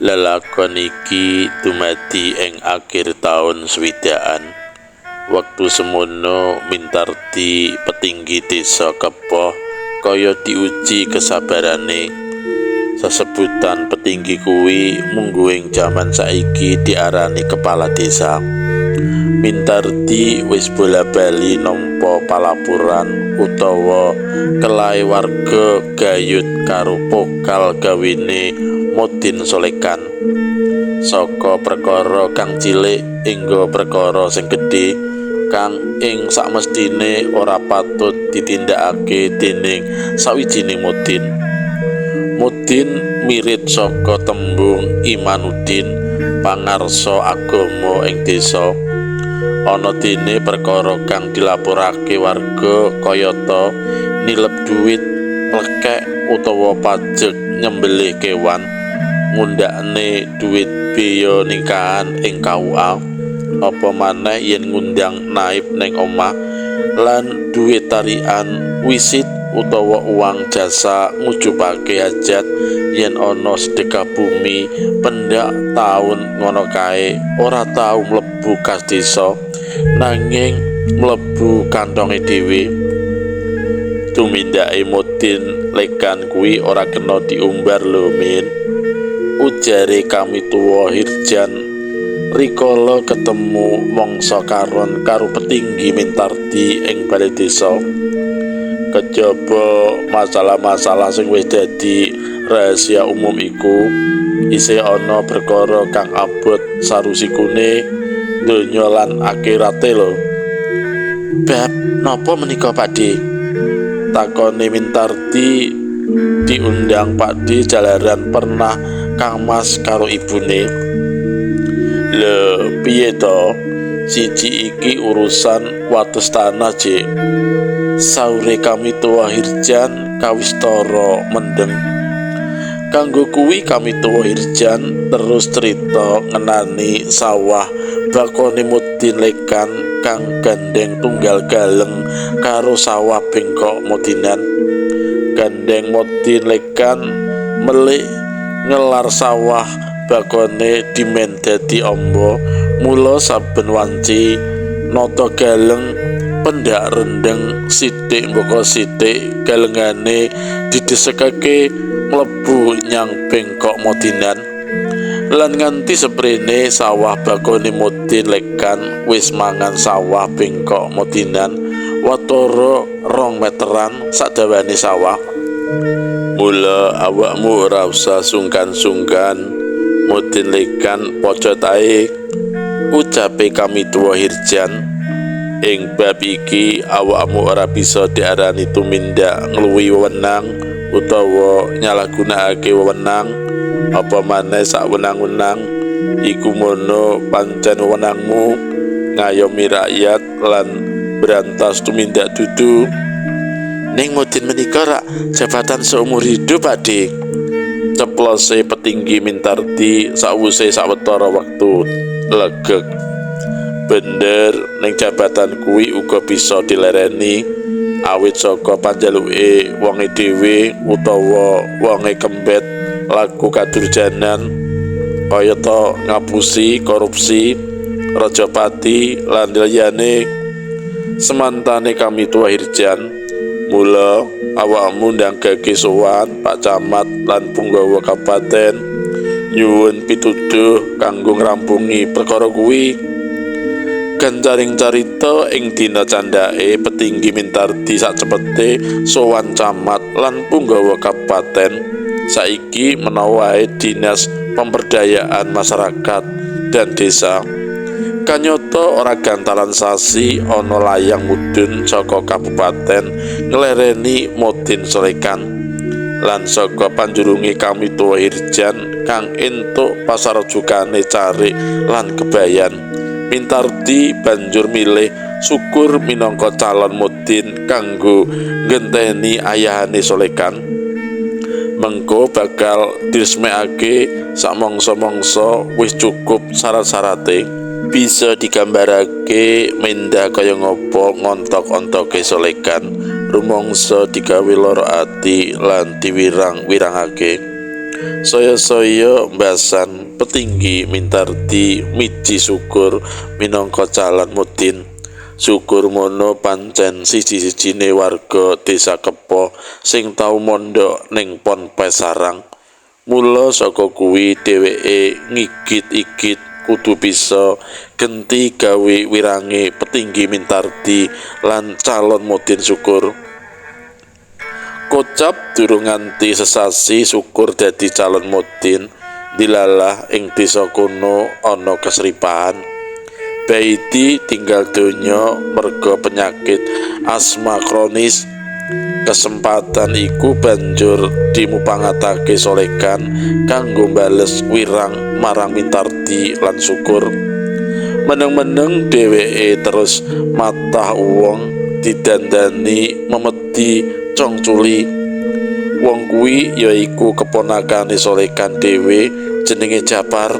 Lelakon iki dumadi ing akhir taun swidakan. Wektu semono Mintardi petinggi desa Kepoh kaya diuji kesabarane. Sesebutan petinggi kuwi mungguing jaman saiki diarani kepala desa. Mintardi wis bola-bali nampa palapuran utawa kelae warga gayut karo pokal gawene Modin Solekan. Saka perkara kang cilik hingga perkara sing gedhe kang ing sakmestine ora patut ditindakake dening sawijining modin. Modin mirit saka tembung Imanudin, pangarsa agama ing desa. Ana dene perkara kang dilapurake warga kayata nilep duit, plekek utawa pajek nyembelih kewan, ngundakne duit beya nikahan ing KUA, apa maneh yen ngundang naib ning omah, lan duit tarikan wisit utawa uang jasa ngujubake hajat yen ana sedekah bumi pendak taun ngono kae ora tau mlebu kas desa nanging mlebu kantonge dhewe. Tumindake Modin Lekan kuwi ora kena diumbar lho, Min, ujare kamituwa Hirjan rikala ketemu mangsa karon karo petinggi Mintardi ing balai desa. Kejaba masalah-masalah sing wis dadi rahasia umum iku, isih ana perkara kang abot sarusikune donya lan akhirate lho. Bab napa menika, Pakde? Takone Mintardi diundang Pakde jalaran pernah kangmas karo ibune. Lho, piye to? Siji iki urusan wates tanah, Jek. Saure kamituwa Hirjan kawistara mendem. Kanggo kuwi kamituwa Hirjan terus crita ngenani sawah bakone Modin Lekan kang gandeng tunggal galeng karo sawah bengkok Modinan. Gandeng Modin Lekan melik ngelar sawah bakone dimen dadi amba, mula saben wanci nata galeng pendak rendeng sithik mbaka sithik galengane didesekake mlebu nyang bengkok Modinan. Lan nganti seprene sawah bakone Modin Lekan wis mangan sawah bengkok Modinan watara 2 meteran sadawane sawah. Mula awakmu ora usah sungkan-sungkan, Modin Lekan pocot ae, ucape kamituwa Hirjan. Ing bab iki awakmu ora bisa diarani tumindak ngluwihi wewenang utawa nyalahgunakake wewenang, apa maneh sak wenang-wenang iku mono pancen wewenangmu ngayomi rakyat lan berantas tumindak dudu. Ning Modin menika rak jabatan seumur hidup, Pakde, ceplose petinggi Mintardi sawuse sawetara wektu legeg. Bener, ning jabatan kuwi uga bisa dilereni awit saka panjaluke wonge dhewe utawa wonge kembet laku kadurjanan kayata ngapusi, korupsi, rajapati lan liyane. Semantane kamituwa Hirjan, mula awakmu ndang gage sowan Pak Camat lan punggawa kabupaten nyuwun pituduh kanggo ngrampungi perkara kuwi. Gancaring carita ing dina candhake petinggi Mintardi sacepete sowan camat lan punggawa kabupaten. Saiki menawa wae dinas pemberdayaan masyarakat dan desa. Kanyata ora gantalan sasi ana layang mudhun saka kabupaten nglereni Modin Solekan lan saka panjurunge kamituwa Hirjan kang entuk pasarjukane carik lan kebayan. Mintardi banjur milih Syukur minangka calon modin kanggo nggenteni ayahane Solekan. Mengko bakal diresmekake samangsa-mangsa wis cukup syarat-syarate. Bisa digambarake mendah kaya ngopo ngontok-ontoke Solekan rumangsa digawe lara ati lan diwirang-wirangake. Saya-saya mbasan petinggi Mintardi miji Syukur minangka calon mudin. Syukur mono pancen siji-sijine warga desa Kepoh sing tau mondok ning Ponpes Sarang. Mula saka kuwi dheweke ngigit-igit kudu bisa genti gawe wirange petinggi Mintardi lan calon mudin Syukur. Kocap durung nganti sesasi Syukur dadi calon mudin, dilalah ing desa kono ana kesripahan. Baiti tinggal donya merga penyakit asma kronis. Kesempatan iku banjur dimupangatake Solekan kanggo bales wirang marang Mintardi lan Syukur. Meneng-meneng dheweke terus matah wong didandani memedi cong culi. Wong kuwi yaiku keponakane Solekan dhewe jenenge Japar.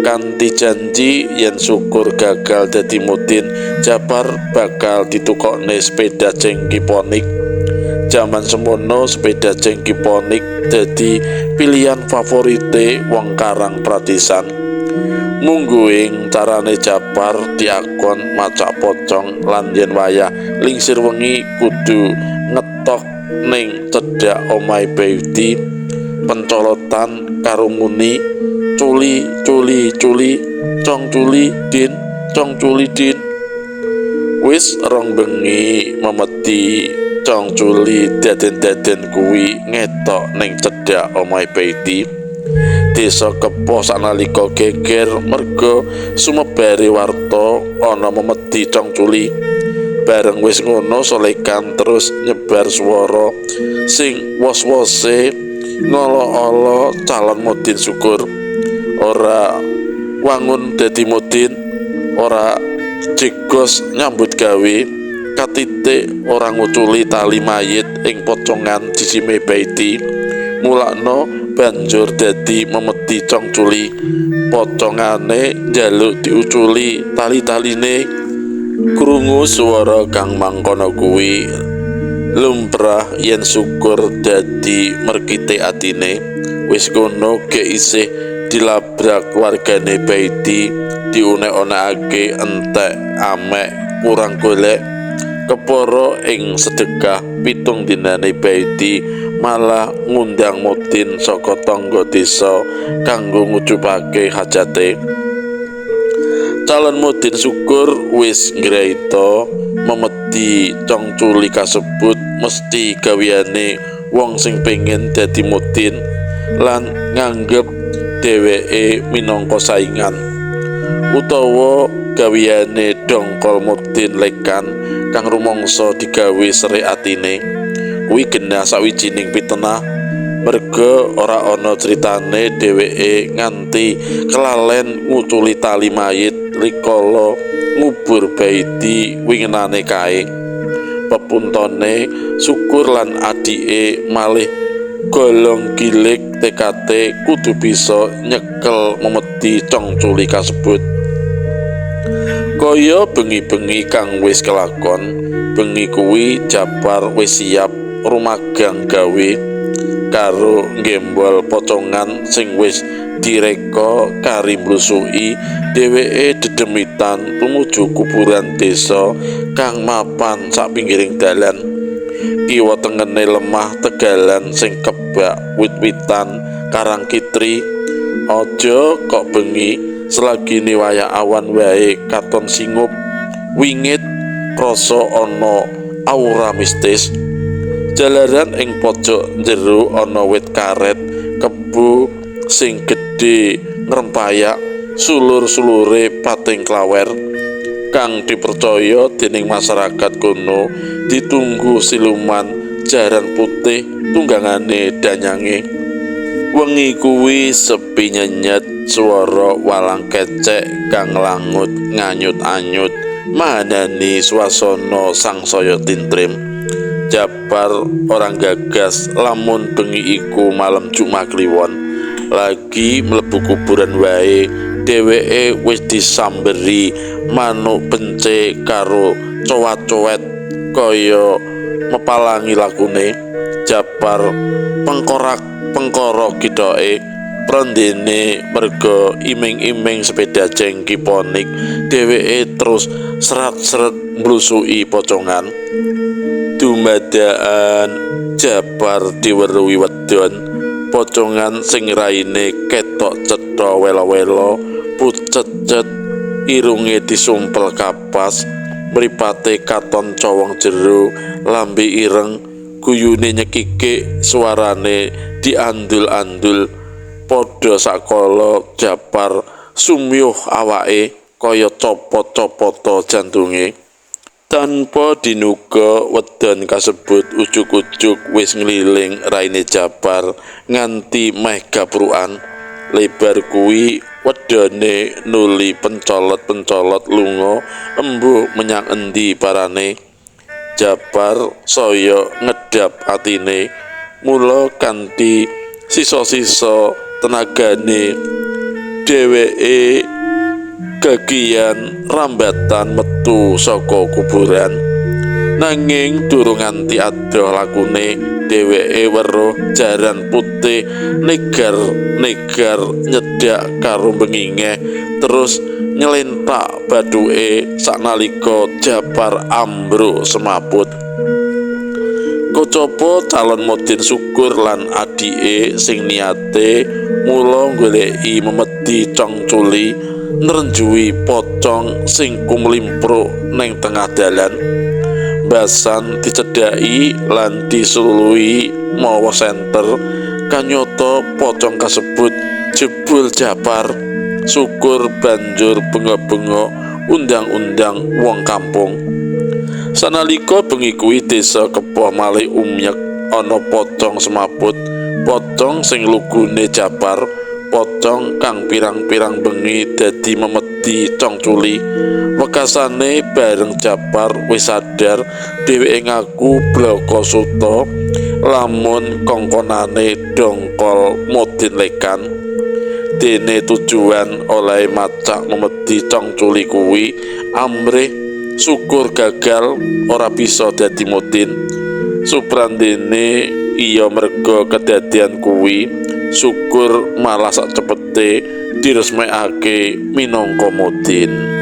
Kanthi janji yen Syukur gagal dadi mudin, Japar bakal ditukokne sepeda jengki Ponik. Jaman semono sepeda jengki Ponik dadi pilihan favorite wong Karang Pratisan. Mungguing carane Japar diakon macak pocong lan yen wayah lingsir wengi kudu ngetok ning cedhak omahe Baiti, pencolotan karo muni culi culi culi cong culi din cong culi din. Wis rong bengi memedi cong culi daden-daden kuwi ngetok ning cedhak omahe Baiti. Desa Kepoh sanalika geger merga sumebare warta ana memedi cong culi. Bareng wis ngono Solekan terus nyebar swara sing wos-wose ngolo-olo calon mudin Syukur. Ora wangun dadi mudin, ora jegos nyambut gawe, katitik ora nguculi tali mayit ing pocongan jijime Baiti. Mulakno banjur dadi memedi cong culi. Pocongane njaluk diuculi tali-taline. Krungu swara kang mangkono kuwi lumrah yen Syukur dadi merkite atine. Wis kono ge isih dilabrak wargane Baiti, diunek-unekake entek amek kurang golek. Kepara ing sedekah 7 dinane Baiti malah ngundang mudin saka tangga desa kanggo ngucupake hajate. Calon mudin Syukur wis ngraita memedi cong culi kasebut mesti gaweane wong sing pengen dadi mudin lan nganggep dheweke minangka saingan utawa gaweane dongkol mudin lekan kang rumangsa digawe serik atine. Kuwi genah sawijining pitenah merga ora ana critane dheweke nganti kelalen nguculi tali mayit rikala ngubur Baiti wingenane kae. Pepuntone Syukur lan adike malih golong gilik tekate kudu bisa nyekel memedi cong culi kasebut. Kaya bengi-bengi kang wis kelakon, bengi kuwi Japar wis siap rumagang gawe karo nggembol pocongan sing wis direka kari mblusuki. Dheweke dedemitan tumuju kuburan desa kang mapan sak pinggiring dalan. Kiwa tengene lemah tegalan sing kebak wit-witan karang kitri. Aja kok bengi selagine wayah awan wae katon singup wingit krasa ana aura mistis. Jalaran ing pojok jero ana wit karet kebo sing gedhe ngrempayak sulur-sulure pating klawer kang dipercaya dening masyarakat kono ditunggu siluman jaran putih tunggangane danyange. Wengi kuwi sepi nyenyet swara walang kecek kang langut nganyut-anyut mahanani swasana sangsaya tintrim. Japar orang gagas lamun bengi iku malam Jumat Kliwon. Lagi mlebu kuburan wae dheweke wis disamberi manuk bence karo cowat-cowet kaya mepalangi lakune. Japar pengkorak pengkara kithoke prendene merga iming-iming sepeda jengki ponik, dheweke terus serat-seret mblusuki pocongan. Dumadakan Japar diweruhi wedon pocongan sing raine ketok cetha wela-wela, pucet-cet, irunge disumpel kapas, mripate katon cowong jero, lambe ireng, guyune nyekikik, suarane diandul-andul. Padha sakala Japar sumyuh awake kaya copot-copota jantunge. Tanpa dinuga wedon kasebut ujug-ujug wis ngliling raine Japar nganti meh gaprukan. Lebar kuwi wedone nuli pencolot-pencolot lunga embuh menyang endi parane. Japar saya ngedap atine, mula kanthi sisa-sisa tenagane dheweke gagiyan rambatan metu saka kuburan. Nanging durung nganti adoh lakune, dheweke weruh jaran putih negar-negar nyedhak karo bengingeh terus nylentak bathuke saknalika Japar ambruk semaput. Kocapa calon modin Syukur lan adike sing niate mula goleki memedi Cong Culi nrenjuwi pocong sing kumlimpruk neng tengah dalan. Basan dicedhaki lan disului mawa senter, kanyata pocong kasebut jebul Japar. Syukur banjur bengok-bengok undang-undang wong kampung. Sanalika bengi kuwi desa Kepoh malih umyek ana pocong semaput, pocong sing lugune Japar, pocong kang pirang-pirang bengi dadi memedi Cong Culi. Wekasane bareng Japar wis sadar, dheweke ngaku blaka suta lamun kongkonane dongkol modin lekan. Dene tujuan oleh macak memedi Cong Culi kuwi amrih Syukur gagal ora bisa dadi modin. Suprandene iya merga kedadian kuwi Syukur malah sakcepete diresmekake minangka modin.